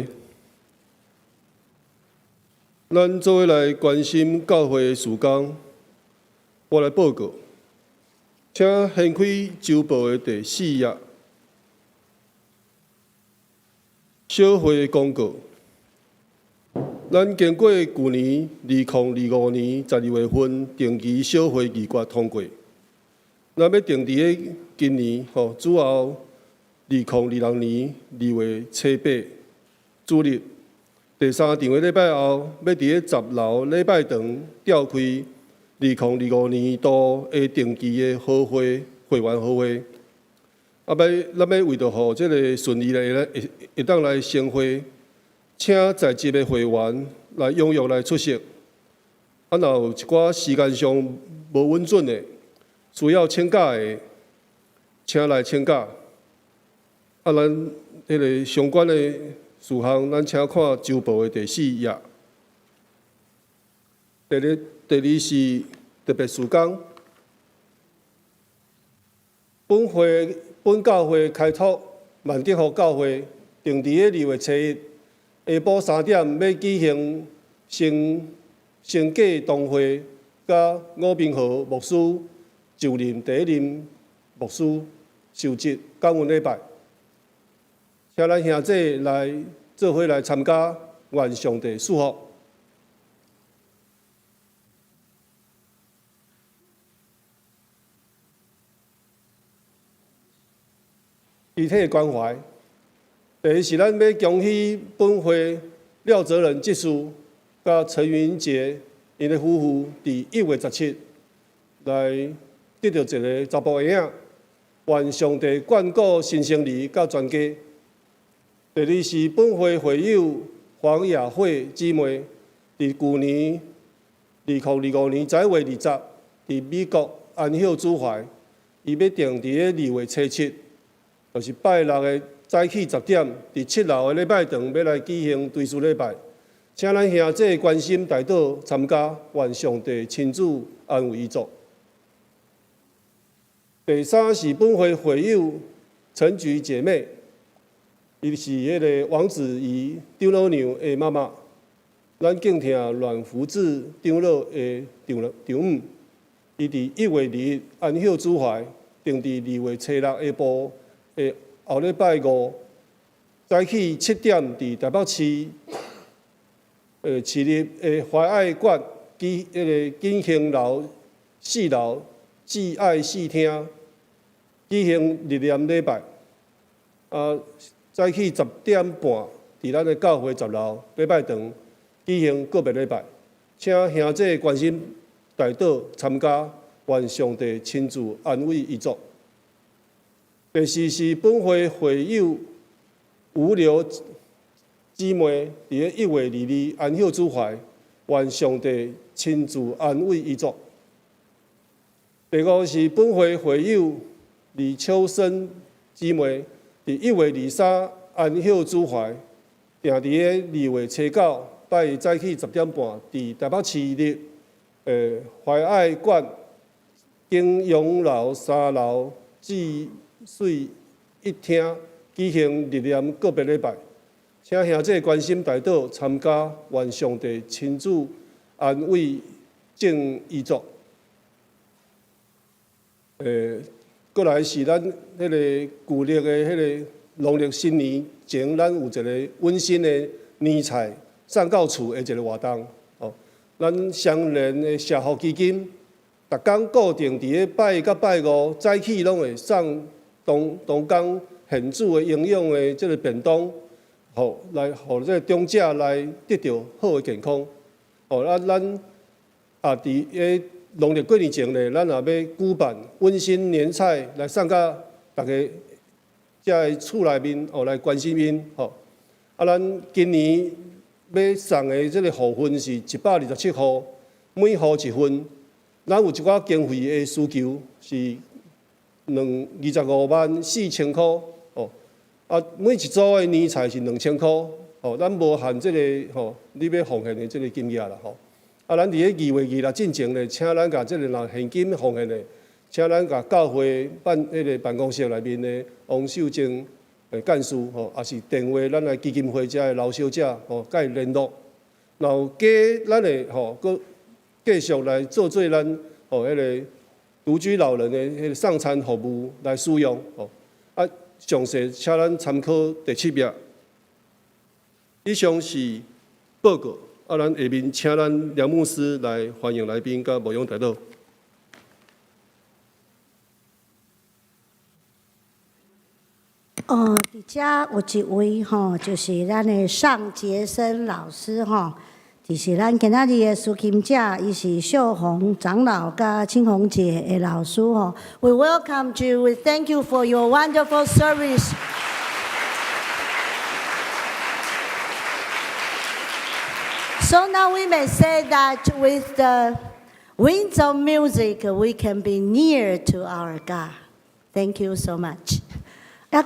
咱做伙來關心教會的事工，我來報告。請掀開週報的第四頁，小會公告。咱經過舊年2025年12月份定期小會議決通過，咱欲定佇咧今年吼，主後2026年2月初八。主日第三場的禮拜後，欲佇咧10樓禮拜堂召開2025年度的定期的合會會員合會。啊，欲咱欲為著予這個順利來會會當來成會，請在職的會員來踴躍來出席。啊，若有一寡時間上無穩準的，需要請假的，請來請假。啊，咱彼个相關的事項，咱請看週報的第4頁。第二是特別事工。本會本教會開拓萬德福教會，定佇咧2月初1下晡3點，欲舉行聖聖價堂會，佮伍明和牧師就任第一任牧師受職感恩禮拜，請咱兄弟來做伙來參加，願上帝賜福。具體的關懷，第一是咱欲恭喜本會廖哲仁執事佮陳雲杰𪜶的夫婦，佇1月17來得著一个查埔嬰仔，願上帝眷顧新生兒佮全家。第二是本會會友黃雅惠姊妹，佇舊年2025年11月20，佇美國安息主懷，伊欲定佇咧2月初7，就是拜六的早起10點，佇7樓的禮拜堂欲來舉行追思禮拜，請咱兄弟關心代禱參加，願上帝親自安慰遺族。第三是本會會友陳菊姐妹，伊是彼个王子怡長老娘的媽媽，咱敬聽阮福智長老的丈丈母，伊佇1月2日安息主懷，定佇2月初6下晡的後禮拜五早起7點，佇台北市市立的懷愛館舉彼个錦興樓4樓至愛四廳舉行日念禮拜。啊，早起10點半，佇咱的教會10樓禮拜堂舉行告別禮拜，請兄弟關心代禱參加，願上帝親自安慰遺族。第四是本會會友吳劉姊妹，佇咧1月22安息主懷，願上帝親自安慰遺族。第五是本會會友李秋生姊妹，佇1月23安息主懷，定佇咧2月初9拜一早起10點半，佇台北市立懷愛館景陽樓3樓至水一廳舉行日念告別禮拜，請兄弟關心代禱參加，願上帝親自安慰眾遺族。過來是咱彼个舊曆的彼个農曆新年前，咱有一个溫馨的年菜送到厝的一个活動。哦，咱雙連的社福基金，逐工固定佇咧拜一佮拜五早起攏會送同同工現煮的營養的這个便當，予來予這个長者來得著好的健康。哦，啊，咱也佇咧農曆過年前咧，咱也欲舉辦溫馨年菜來送佮逐家遮的厝內面哦來關心𪜶吼。啊，咱今年欲送的這个戶份是127戶，每戶一份。咱有一寡經費的需求是25萬4千箍哦。啊，每一組的年菜是2000箍哦，咱無限這个吼，你欲奉獻的這个金額啦吼。啊，咱佇咧2月26進前咧，請咱共這个若現金奉獻的，請咱共教會辦彼个辦公室內面的王秀貞幹事吼，抑是電話咱來基金會遮的劉小姐吼，共伊聯絡。若有加，咱會吼，閣繼續來做做咱吼彼个獨居老人的彼个送餐服務來使用吼。啊，詳細請咱參考第7頁。以上是報告。啊，咱下面請咱梁牧師來歡迎來賓，佮牧養代禱。哦，佇遮有一位吼，就是咱的尚傑森老師吼，就是咱今仔日的司琴者，伊是秀紅長老佮青紅姐的老師吼。We welcome you. We thank you for your wonderful service. So now we may say that with the winds of music, we can be near to our God. Thank you so much. 猶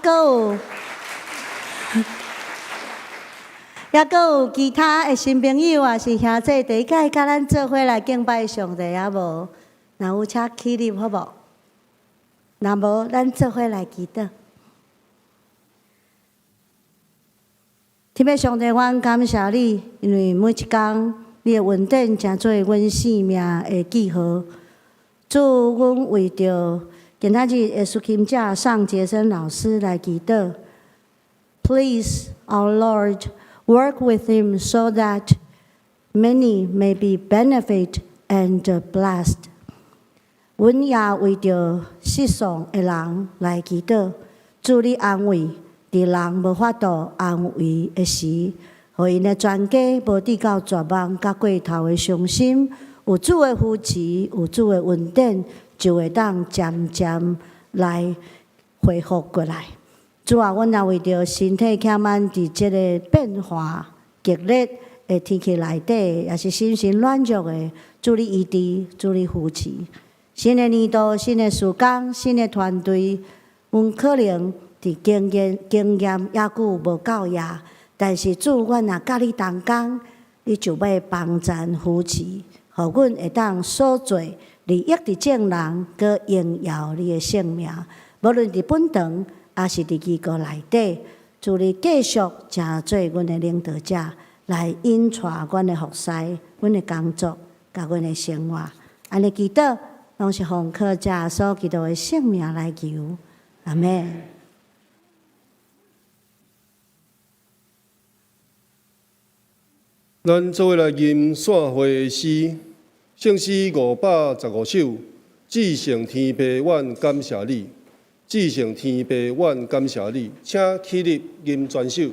閣有其他的新朋友啊，是兄弟第一擺佮咱做伙來敬拜上帝啊無？若有請起立好無？若無，咱做伙來祈禱。天父上帝，阮感謝你，因為每一工你的恩典成做阮生命的記號。主，阮為著今仔日的司琴者尚傑森老師來祈禱。Please, our Lord, work with him so that many may be benefit and blessed. 阮也為著失喪的人來祈禱，主你安慰，佇人無法度安慰的時，予𪜶的全家無至到絕望佮過頭的傷心，有主的扶持，有主的恩典，就會當漸漸來恢復過來。主啊，阮也為著身體欠慢佇這个變化激烈的天氣內底，也是心神軟弱的，主你醫治，主你扶持。新的年度、新的事工、新的團隊，阮可能佇經驗猶閣無夠額，但是主，阮若佮你同工，你就欲幫贊扶持，予阮會當所做利益佇眾人，閣榮耀你的聖名。無論佇本堂，抑是佇機構內底，主你繼續成做阮的領導者，來引帶阮的服侍、阮的工作、佮阮的生活。按呢祈禱，攏是奉靠主耶穌基督的聖名來求，阿們。咱做伙來吟散會的詩，聖詩515首，至聖天父，阮感謝你。至聖天父，阮感謝你，請起立吟全首。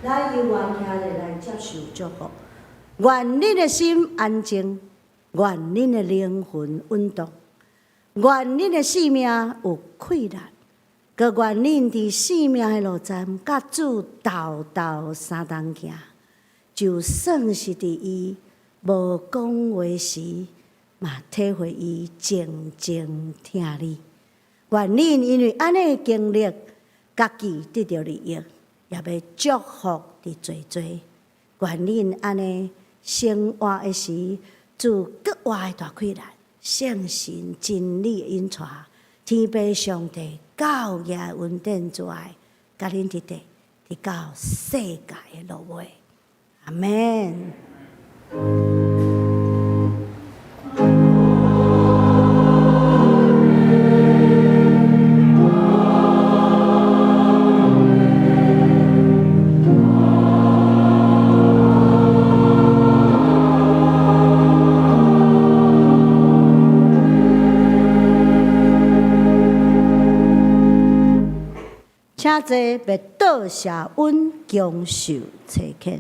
咱猶原徛咧來接受祝福。願恁的心安靜，願恁的靈魂穩當，願恁的性命有氣力，閣願恁佇生命的路站，佮主鬥鬥相同行，就算是佇伊無講話時，嘛體會伊靜靜疼你。願恁因為按呢經歷，家己得著利益，也欲祝福佇濟濟。願恁按呢生活的時，主閣外的大氣力，聖神真理的引帶，天父上帝教義的恩典慈愛，佮恁佇佇，直到世界的落尾。阿們。請坐，欲倒謝阮享受差遣。